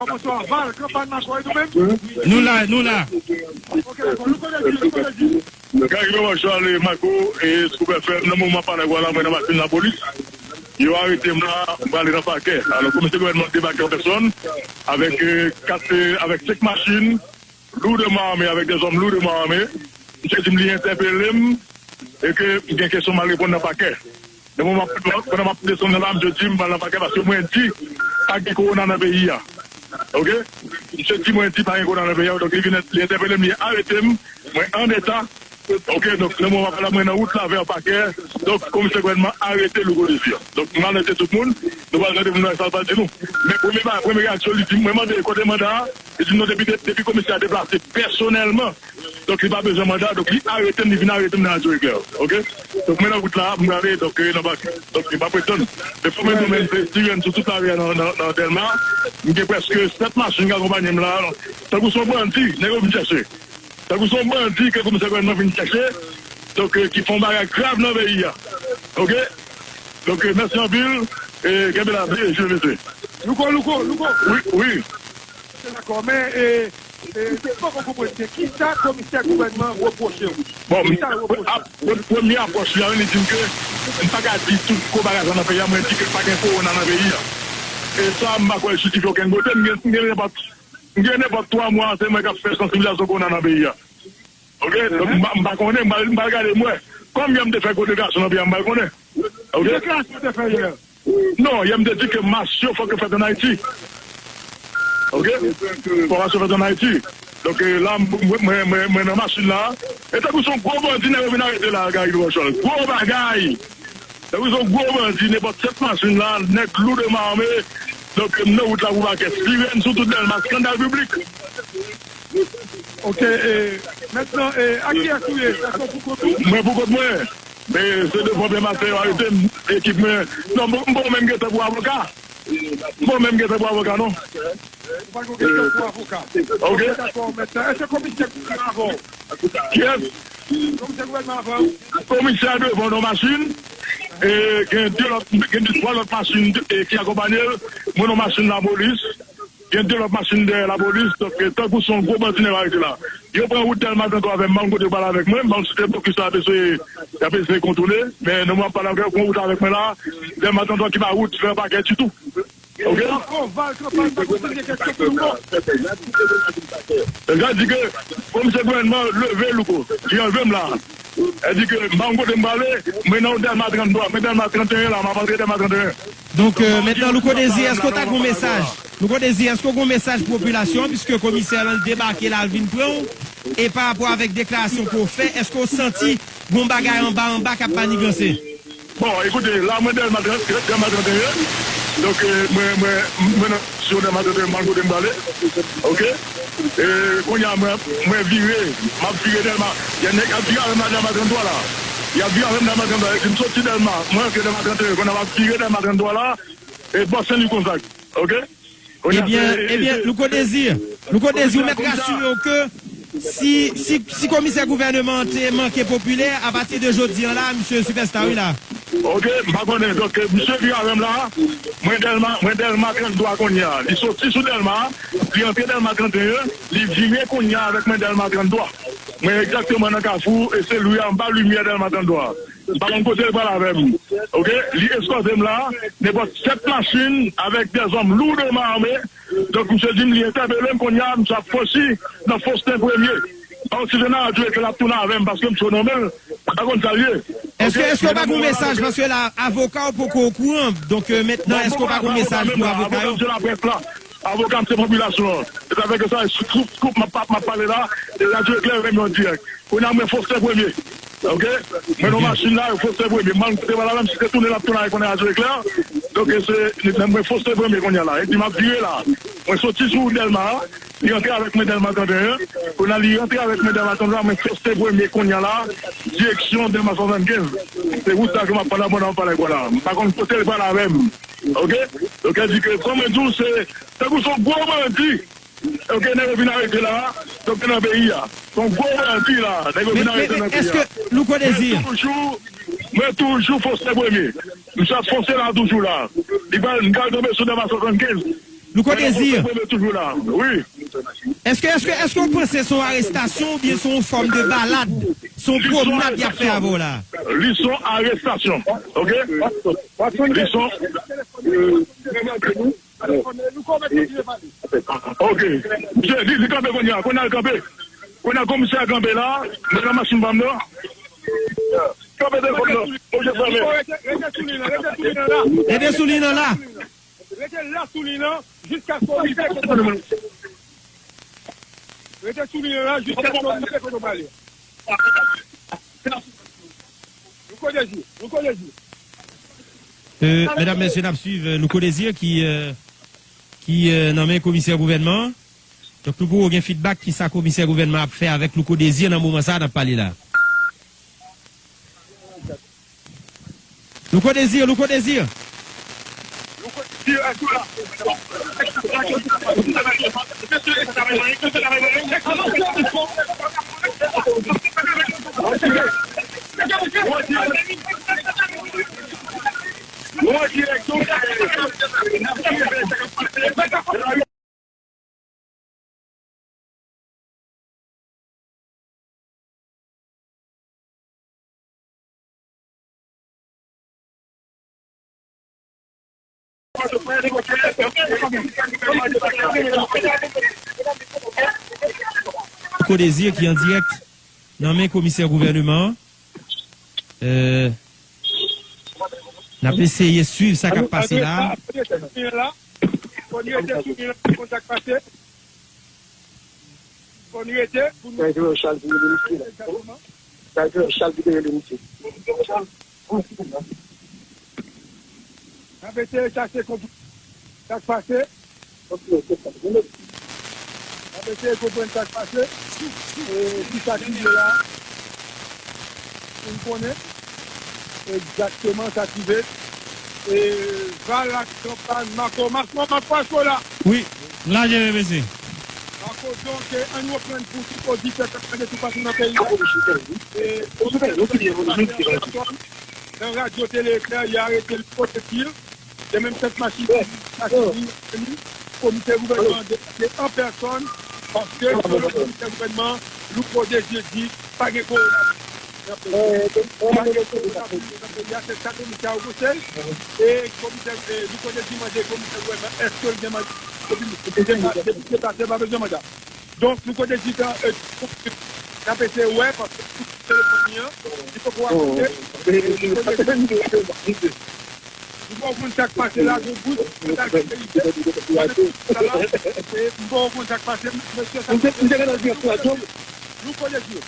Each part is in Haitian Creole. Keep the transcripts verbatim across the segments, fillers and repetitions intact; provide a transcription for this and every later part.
Bonswa, Val, kanpay Mako, e nou menm? Nou la, nou la. Ok, dakò. Nou konnen di, nou konnen di. Gary Blanchard, Mako, e Scoop F M, nan moman pa nèg la, mwen nan machin lapolis. Yo arete m la, m prale nan pakè. Alò, komisè gouvènman debake an pèsòn, avèk, eh, kat, eh, avèk senk machin, lourdement armés, avec des hommes lourdement armés. Misye di m li entèpele m e ke m gen kesyon m al reponn nan pakè. Nan moman, pandan m ap desann nan la, misye di m pral nan pakè paske mwen di pa gen kowona nan peyi a. Ok? Misye di mwen di pa gen kowona nan peyi a, donk li vin, li entèpele m, li arete m, mwen an eta. Ok, donk nan moman pa la, mwen nan wout la vè pakè, donk komisè gouvènman arete Louko Désir. Donk m arete tout moun, nou pral tande pou nou wè sa l pral di nou. Men premye bagay, premye reyaksyon, li di, mwen mande kote manda a, li di m non, depi, depi komisè a deplase pèsonèlman, donk li pa bezwen manda, donk li arete m, li vin arete m nan Radyo Eklè. Ok? Donk mwen nan wout la, m prale, donk, eh, nan bak, donk li pa pretann. Men fò mwen di w menm, se sirèn sou tout lari a nan, nan, nan Dèlma, m gen prèske sèt machin k akonpanye m la, tankou se yon bandi, nèg yo vin chèche. Tankou se yon bandi ke komisè gouvènman vin chèche, donk, eh, ki fè yon bagay grav nan peyi a. Ok? Donk, eh, mèsi anpil, e kenbe la, byen jwe, mesye. Louko, Louko, Louko. Wi, wi. Dakò, men, eh, eh, m poko konprann byen. Kisa komisè gouvènman repwoche w? Bon, kisa l repwoche w? Ap-, pre-, premye apwòch li a, li di m ke m pa ka di tout gwo bagay sa nan peyi a, mwen di ke pa gen kowona nan peyi a. E sa, m pa kwè l jistifye okenn kote. M gen, m gen nenpòt M gen nenpòt twa mwa, se mwen k ap fè sansibilizasyon kowona nan peyi a. Ok? Donk, m pa, m pa konnen, m pa, m pa gade, m wè. Kòm yè m te fè gwo deklarasyon nan peyi a, m pa konnen. Ok? Ki deklarasyon w te fè yè? Non, yè m te di ke mach yo fòk yo fèt ann Ayiti. Ok? Fòk mach yo fèt ann Ayiti. Donk, eh, la, m, mwen, mwen, mwen, mwen nan machin la. E tankou se yon gwo bandi nèg yo vin arete la, Gary Rochol. Gwo bagay! Tankou se yon gwo bandi, nenpòt sèt machin la, nèg lourdement armé. Donk, m nan wout la pou pakè. Sirèn sou tout Dèlma, eskandal piblik. Ok, e, mentnan, e, a kiyès ou ye? Èske w pou kont ou? Mwen pou kont mwen. Men se devan Pè Matè yo arete m, ekip mwen. Non, m, m poko menm gen tan pou avoka. M poko menm gen tan pou avoka, non. Ou pa gen tan pou avoka. Ok. Ok, dakò, mentnan. Èske komisè Gouvènman avè w? Kiyès? Komisè Gouvènman avè w? Komisè a devan nan machin. E gen de lòt, gen de, twa lòt machin, e, ki akonpanye l. Mwen nan machin lapolis. Gen de lòt machin dèyè lapolis, donk, eh, tankou se yon gwo bandi nèg yo arete la. Yo pran wout Dèlma trannde twa avè m, m pa konn kote yo pral avèk mwen, m pa konn si se blokis la y ap eseye, y ap eseye kontwole, men nan moman m ap pale avè w, yo pran wout avèk mwen la, Dèlma trannde twa ki pa wout vè pakè ditou. Ok? Dakò, Val, kanpay pa kontinye kesyon pou nou. Sa di ke komisè gouvènman leve Louko, li anlve m la. Sa di ke m pa konn kote m prale, mwen nan Dèlma trannde twa, mwen Dèlma trannde twa la, m ap antre Dèlma trannde twa. Donk, euh, mentnan, Louko Désir, èske w ta gen yon mesaj? Louko Désir, èske w gen yon mesaj pou popilasyon an, piske komisè lan debake la, l vin pran w, e pa rapò avèk deklarasyon ke w fè, èske w santi gen yon bagay anba anba k ap maniganse? Bon, ekoute, la mwen Dèlma trannde, Dèlma trannde twa. Donk, euh, mwen, mwen, mwen nan sou Dèlma trannde twa, m pa konn kote m prale. Ok? E kounye a, mwen, mwen vire, m ap vire Dèlma. Gen nèg k ap vire avè m la Dèlma trannde twa la. Y ap vire avè m Dèlma trannde twa. Epi m soti Dèlma, mwen rantre Dèlma trannde twa, kounye a m ap vire Dèlma trannde twa la. E bò Sen Lwi Gonzag. Ok? Kounye a, ebyen, se, ebyen, se, Louko Désir, Louko Désir, ou mèt rasire w ke si, si, si komisè gouvènman an te manke popilè, apati de jodi an la, misye sipèsta wi la. Ok, m pa konnen. Donk, misye vire avè m la. Mwen Dèlma, mwen Dèlma trannde twa kounye a. Li soti sou Dèlma, li antre Dèlma trannde twa, li vire kounye a avèk mwen Dèlma trannde twa. Mwen egzakteman nan kafou, e Sen Lwi a, anba limyè Dèlma trannde twa. M pa konn kote l pral avè m. Ok? Li eskòte m la, nenpòt sèt machin avèk dèzòm lourdèman ame. Donk, misye di m li entèpele m kounye a, misye ap fousi nan Fosten Premye. Donk, si se nan radyo Eklè l ap tounen avè m, paske misye nonmen l, m pa konn sa l ye. Ok? Èske, èske w pa gen yon mesaj, paske la, avoka w poko okouran, donk, euh, mentnan, èske w pa gen yon mesaj pou avoka yo? Avoka m se popilasyon an. Se sa fè ke sa, sou, sou, sou, m ap, m ap pale la, e radyo Eklè yo menm yo an dirèk. Kounye a mwen Fosten Premye. Ok? Mwen nan machin la, yo Fosten Premye. M al kote pa la, menm si se tounen l ap tounen avèk mwen nan radyo Eklè. Donk, se, mwen Fosten Premye kounye a la. Epi m ap vire la. Mwen soti sou Dèlma, li antre avèk mwen Dèlma trannde twa. Kounye a li antre avèk mwen Dèlma trannde twa, mwen Fosten Premye kounye a la, direksyon Dèlma swasannkenz. Se wout sa ke m ap pale pandan m ap pale avèk ou la. M pa konn kote l pral avè m. Ok? Donk, sa di ke, kòm mwen di w, se, tankou se yon gwo bandi. Ok, nèg yo vin arete la, donk nan peyi a. Se yon gwo bandi la, nèg yo vin arete nan peyi a. Men, men, men, èske, Louko Désir? Mwen toujou, mwen toujou Fosten Premye. Misye ap fonse la toujou la. Li pral, li pral tonbe sou Dèlma swasannkenz. Louko Désir. Toujou la. Wi. Èske, èske, èske w panse se yon arestasyon oubyen se yon fòm de balad? Se yon pwomnad y ap fè avè w la? Li se yon arestasyon. Ok? Li se yon... Ok. Misye, li, li kanpe kounye a. Kounye a l kanpe. Kounye a komisè a kanpe la. Mwen nan machin pa m nan. Kanpe telefòn nan. Mwen je fèmen. Rete sou liy nan, rete sou liy nan la. Rete sou liy nan la. Rete la sou liy nan jiskaske w rive kote w prale. Rete sou liy nan la jiskaske w rive kote w prale. Louko Désir, Louko Désir. Euh, medam, mesye, n ap swiv, euh, Louko Désir ki, euh, ki, euh, nan men komisè gouvènman an. Donk, nou poko gen feedback ki sa komisè gouvènman ap fè avèk Louko Désir nan moman sa a n ap pale la. Louko Désir, Louko Désir. Louko Désir ki an dirèk nan men komisè gouvènman an. Euh, n ap eseye swiv sa k ap pase la. Fò n rete sou li la, fò n rete sou li la, fò n konn sa k pase. Fò n rete pou nou... Sa e Charles ki rele misye la. Egzakteman. Sa e Charles ki te rele misye. N ap eseye chache konprann sa k pase. N ap eseye konprann sa k pase. E kisa ki ye la. Pou n konnen egzakteman sa k rive. E Valak, Kanpal, Mako, Mako, Mako, èske w la? Wi, m la, G V B C. Mako, donk, e, ann reprann pou tout oditè k ap tande toupatou nan peyi a. E, nan radyo Tele Eklè, yo arete l kote pil. Gen menm kèk machin ki, machin ki vini, komite gouvènman an deplase an pèsòn, paske selon komite gouvènman, Louko Désir di pa gen kowonaviris nan peyi a. Pa gen kowonaviris nan peyi a, se sa komisè a rankontre. E komisè, e, Louko Désir mande komisè gouvènman, èske l gen manda? Depi, depi deplase, pa bezwen manda. Donk, Louko Désir, e, n ap eseye wè, paske telefòn li an, li poko aksepte. Louko Désir, nou pa konn sa k pase la, gon bout, sa k rive. Sa la, e, nou pa konn sa k pase, mesye, sa k rive. Louko Désir.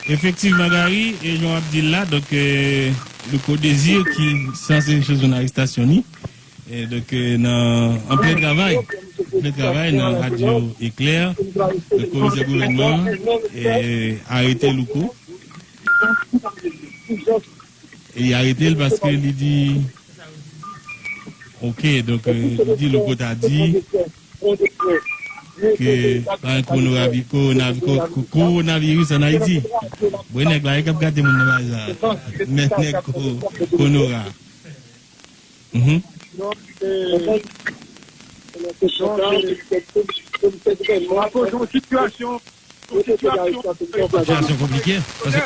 Efektivman, Gary, e jan w ap di l la, donk, e, Louko Désir ki sanse sou zòn arestasyon li. E donk, e, nan, an plen travay, an plen travay nan radyo Eklè, donk, komisè gouvènman an, e, arete Louko. E li arete l paske li di, ok, donk, e, li di Louko ta di ke pa gen kowonavi-, ko-, kowonavi-, ko-, ko-, kowonaviris ann Ayiti. Bon, nèg la, e k ap gate moun nan bagay sa. Men nèg ko-, konora. Mhm. Donk, e, donk, e, akoz yon sitiyasyon, yon sitiyasyon, sitiyasyon konplike, paske,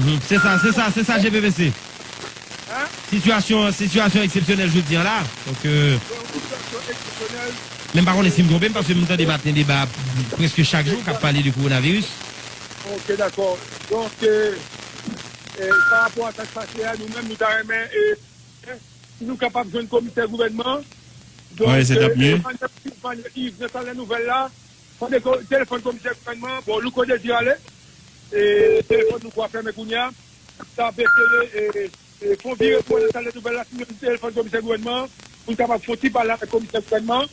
mhm, se sa, se sa, se sa, G V B C. Sitiyasyon, sitiyasyon eksepsyonèl jodi a la. Donk, e, men m pa konnen si m twonpe m, paske m tande maten deba prèske chak jou k ap pale de kowonaviris. Ok, dakò. Donk, e, e, pa rapò a sa k pase a, nou menm, nou ta renmen, e, si nou kapab jwenn komisè gouvènman. Donk, e, e, Manuel Yves, Manuel Yves, nan sal dè nouvèl la, mande ko-, telefòn komisè gouvènman, bon, Louko Désir ale, e, telefòn Louko a fèmen kounye a, sa ap eseye, e, e, fè yon vire pou al nan sal dè nouvèl la, si nou jwenn telefòn komisè gouvènman, pou n kapab fè yon ti pale avèk komisè gouvènman,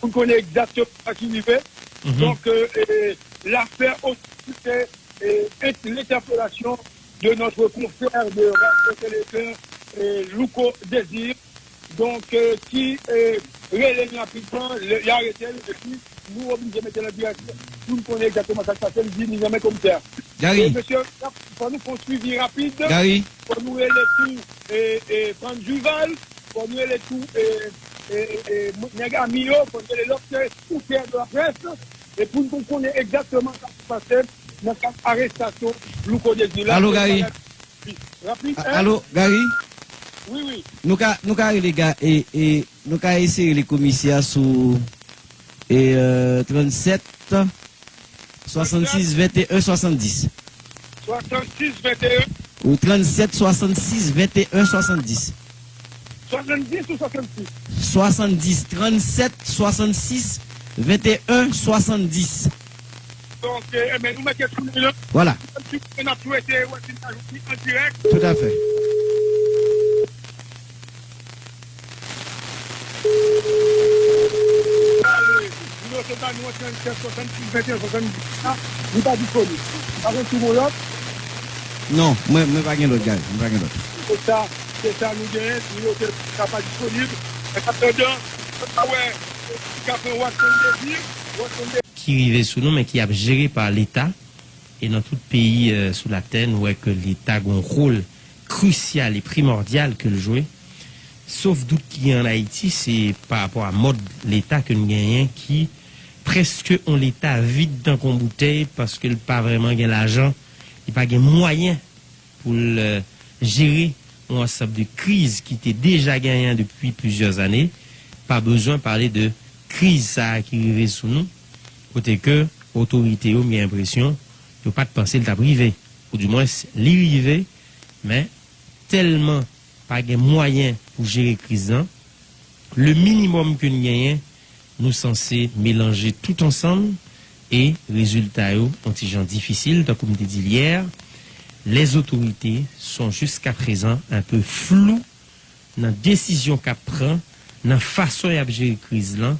pou n konnen egzakteman sa ki rive. Mhm. Donk, e, e, lafè osi, se e, et l'interpellation de notre confrère de Radio Télé Éclair, e, Louko Désir, donk, e, ki, e, rele n rapidman, lè, y arete l, epi nou oblije mete l an dirèk pou n konnen egzakteman sa k pase, li di li renmen komisè a. Gary. E, mesye, fò nou fè yon swivi rapid. Gary. Fò nou rele tou, e, e, Franz Duval, fò nou rele tou, e, e, e, nèg ami yo, fò n rele lòt se ouvè de la près, e pou n konn konnen egzakteman sa k pase nan kad arestasyon Louko Désir la. Alo, Gary. Rapid, a- hein? Alo, Gary? Wi, wi. Nou ka, nou ka rele Ga-, e, e, nou ka eseye rele komisè a sou, e, euh, trannsenk, swasannsis, venteyen, swasanndis. Swasannsis, venteyen. Ou trannsenk, swasannsis, venteyen, swasanndis. Swasanndis ou swasannsis? Swasanndis, trannsenk, swasannsis, venteyen, swasanndis. Donk, e, enben, nou mete sou li la. Vwala. N ap swete wè si n ka jwenn li an dirèk. Toutafè. Nimewo sèl pa nou an, trannsenk, swasannsis, venteyen, swasanndis la, li pa disponib. Pa gen sou yon lòt? Non, mwen, mwen pa gen lòt, Gary. Mwen pa gen lòt. Se sa, se sa nou genyen, nimewo sèl pa disponib. An atandan, nou pa wè, ki ka pran Watson Désir, Watson Désir. Ki rive sou nou, men ki ap jere pa Leta. E nan tout peyi, euh, sou latè, nou wè ke Leta gen yon wòl krisyal e primòdyal ke l jwe. Sof dout ki gen ann Ayiti, se pa rapò a mòd Leta ke n genyen ki prèske yon Leta vid tankou yon boutèy paske l pa vrèman gen lajan, li pa gen mwayen pou l, euh, jere yon ansanm de kriz ki te deja genyen depi plizyè zane. Pa bezwen pale de kriz sa a ki rive sou nou, kote ke otorite yo, m gen enpresyon, yo pa t panse l t ap rive. Oudimwens, li rive, men tèlman pa gen mwayen pou jere kriz lan, le minimòm ke n genyen, nou sanse melanje tout ansanm e rezilta yo yon ti jan difisil, tankou m te di l yè, les autorités sont jusqu'à présent un peu floues nan desizyon k ap pran, nan fason y ap jere kriz lan.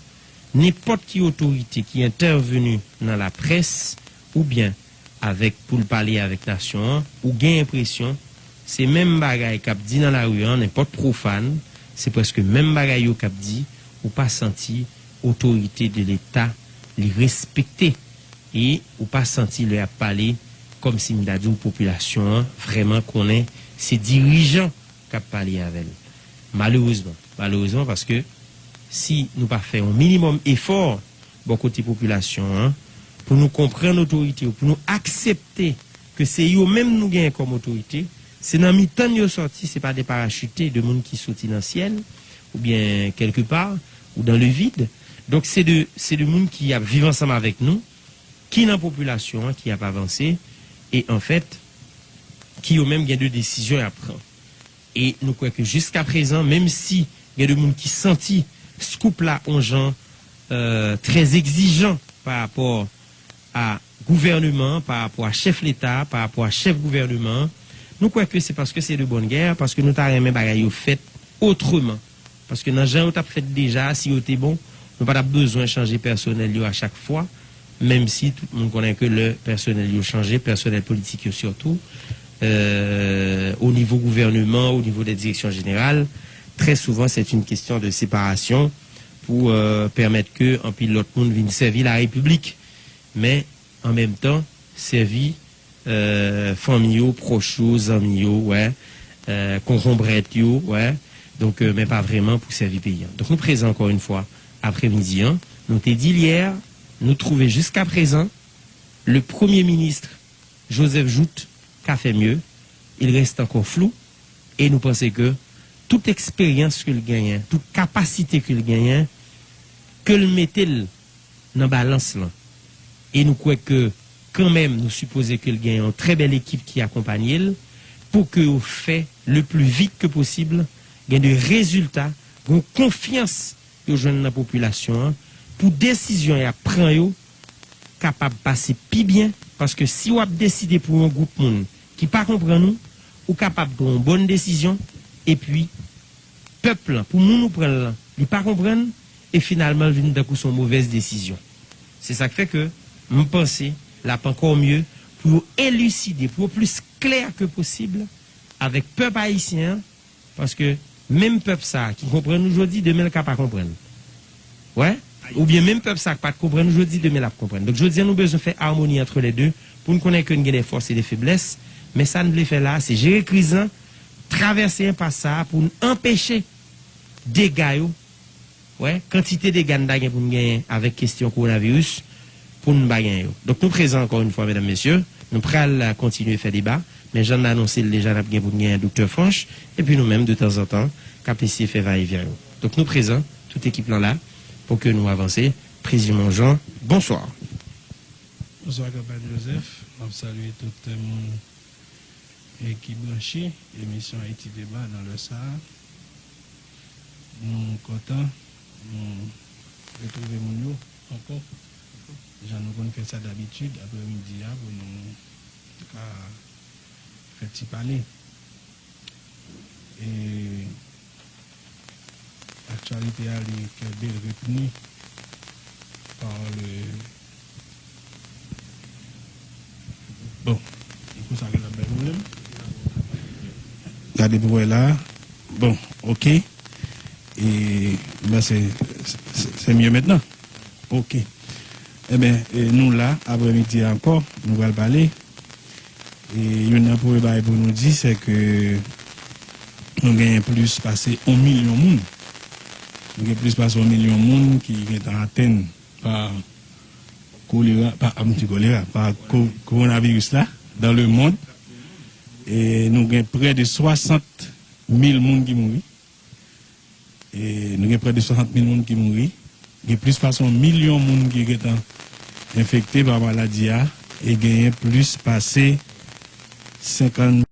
Nenpòt ki otorite ki entèveni nan laprès oubyen avèk, pou l pale avèk nasyon an, ou gen enpresyon se menm bagay k ap di nan lari an, nenpòt pwofàn, se prèske menm bagay yo k ap di, ou pa santi otorite de Leta li respekte, e ou pa santi lè y ap pale kòmsi m ta di w popilasyon an vrèman konnen se dirijan k ap pale avè l. Malerezman, malerezman, paske si nou pa fè yon minimòm efò bò kote popilasyon an, pou nou konprann otorite yo, pou nou aksepte ke se yo menm nou genyen kòm otorite, se nan mitan n yo sòti, se pa de parachite de moun ki soti nan syèl, oubyen kèlke pa, ou dans le vide. Donk, se de, se de moun ki ap viv ansanm avèk nou, ki nan popilasyon an, ki ap avanse, e anfèt, ki yo menm gen de desizyon y ap pran. E nou kwè ke jiskaprezan, menm si gen de moun ki santi scoop la on jan, euh, trè egzijan pa rapò a gouvèneman an, pa rapò a chèf Leta a, pa rapò a chèf gouvèneman an, nou kwè ke se paske se de bonne guerre, paske nou ta renmen bagay yo fèt otreman. Paske nan jan yo t ap fèt deja a, si yo te bon, nou pa t ap bezwen chanje pèsonèl yo a chak fwa, menm si tout moun konnen ke lè pèsonèl yo chanje, pèsonèl politik yo sitou, euh, au niveau gouvernement, au niveau des directions générales, très souvent, c'est une question de séparation pou, euh, pèmèt ke anpil lòt moun vin sèvi la République. Men, an menm tan, sèvi, euh, fanmi yo, pwòch yo, zanmi yo, wè, euh, konkonbrèt yo, wè. Donk, euh, men pa vrèman pou sèvi peyi an. Donk, nou prezan ankò yon fwa, aprèmidi an, nou te di l yè, nou twouve jiskaprezan, le premye minis Joseph Jouthe ka fè mye, il reste encore flou, e nou panse ke tout eksperyans ke l genyen, tout kapasite ke l genyen, ke l mete l nan balans lan. E nou kwè ke kanmenm nou sipoze ke l gen yon trè bèl ekip ki akonpanye l pou ke yo fè le pli vit ke posib gen de rezilta, gen yon konfyans yo jwenn nan popilasyon an pou desizyon y ap pran yo kapab pase pi byen, paske si w ap deside pou yon gwoup moun ki pa konprann ou, ou kapab pran yon bòn desizyon, epi pèp lan, pou moun ou pran l lan, li pa konprann, e finalman l vin tankou se yon movèz desizyon. Se sa k fè ke m panse l ap ankò mye pou yo eliside, pou yo plis klè ke posib avèk pèp ayisyen an, paske menm pèp sa a ki konprann nou jodi, demen l ka pa konprann. Wè? Oubyen menm pèp sa a k pa t konprann nou jodi, demen l ap konprann. Donk, jodi a, nou bezwen fè amoni ant lè de pou n konnen ke n gen de fòs e de feblès. Men sa n vle fè la a, se jere kriz lan, travèse enpas sa a pou n anpeche dega yo wè, kantite dega n ta gen pou n genyen avèk kesyon kowonaviris pou n pa genyen yo. Donk, nou prezan ankò yon fwa, medam, mesye. Nou pral, a, kontinye fè deba, men jan n anonse l deja, n ap gen pou n genyen Doktè Franch, epi nou menm, detanzantan, k ap eseye fè vayevyen yo. Donk, nou prezan, tout ekip lan la, pou ke nou avanse. Prezimon Jean, bonswa. Bonswa, Kanpad Joseph. M ap salye tout moun, e, ki branche emisyon Ayiti Deba nan lè sa a. Nou kontan, nou retwouve moun yo ankò, jan nou konn fè sa dabitid, aprèmidi a, pou nou ka fè ti pale. E aktyalite a, li kenbe, retni par le, bon, e konsa ke l ap bay pwoblèm. Gade pou wè la. Bon, ok. E, ben, se, se, se mye mentnan. Ok. Enben, e, nou la, aprèmidi a ankò, nou pral pale. E youn nan premye bagay pou nou di, se ke nou genyen plis pase yon milyon moun. Nou gen plis pase yon milyon moun ki gentan atenn pa kolera, pa, m di kolera, pa ko-, kowonaviris la, dans le monde. E nou gen prè de swasant mil moun ki mouri. E nou gen prè de swasant mil moun ki mouri. Gen plis pase yon milyon moun ki gentan enfekte pa maladi a. E genyen plis pase senkant